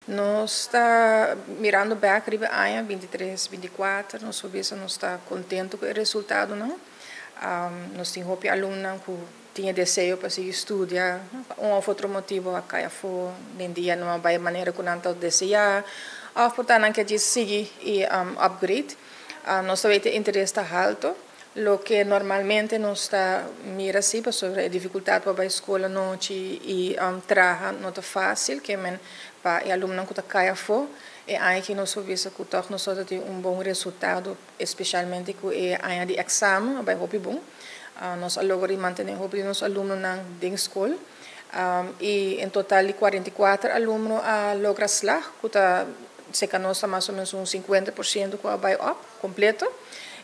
Nos ta mirando bèk riba aña 23, 24, nos por bisa nos ta kontentu ku e resultadonan. Nos tin hopi alumnonan ku tin e deseo pa sigui studia, pa un òf otro motibu a kai afó, den dia no a bai manera ku nan ta deseá, òf por ta nan ke djis sigui i upgrade. Nos ta weten e interes ta haltu, loke normalmente nos ta mira si pasobra e difikultat pa bai skol anochi i traha no ta fásil, ke men pa e alumnonan ku ta kai afó. E aña aki nos por bisa ku tòg nos ta tin un bon resultado, espesialmente ku e aña di èksamen a bai hopi bon. Nos a logra di mantené hopi di nos alumnonan den skol i en total di 44 alumno a logra slag, ku ta serka nos ta mas o ménos un 50% ku a bai òp kompleto.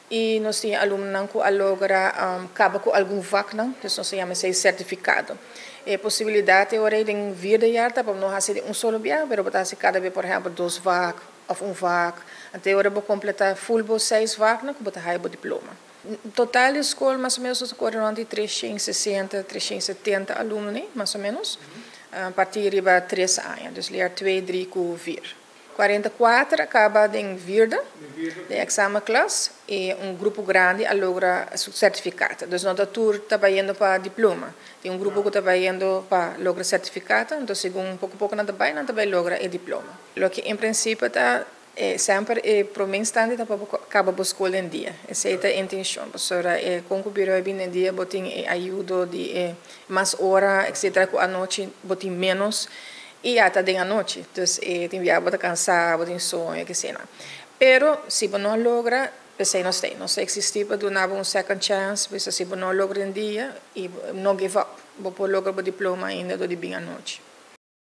I nos tin alumnonan ku a logra kaba ku algun vaknan, dus nos ta yama esei sertifikado. E posibilidat e ora ei den vierde jaar ta pa bo no hasi den un solo biaha, pero bo ta hasi kada be, por ehèmpel, dos vak òf un vak. Anto e ora bo kompletá ful bo seis vaknan ku bo ta haya bo diploma. Total di skol mas o ménos nos ta kore rònt di 360, 370 alumno nei, mas o ménos, partí riba tres aña, dus leer twee, drie ku vier. 44 a kaba den vierde, den examenklas, i un grupo grandi a logra su sertifikat. Dus no ta tur ta bayendo pa diploma. Tin un grupo ku ta bayendo pa logra sertifikat, anto segun poko poko nan ta bai, nan ta bai logra e diploma. Loke en prinsipio ta semper e prome instante ta pa bo kaba bo skol den dia. Esei ta e intenshon, pasobra e kon ku bira bin den dia bo tin e ayudo di e mas ora etcetera ku anochi bo tin menos i ya ta den anochi. Dus e tin bia bo ta kansa, bo tin soño, kesena. Pero si bo no logra, p'esei nos ta ei. Nos ta eksistí pa duna bo un second chance, bisa si bo no logra den dia i no give up. Bo por logra bo diploma ainda dor di bin anochi.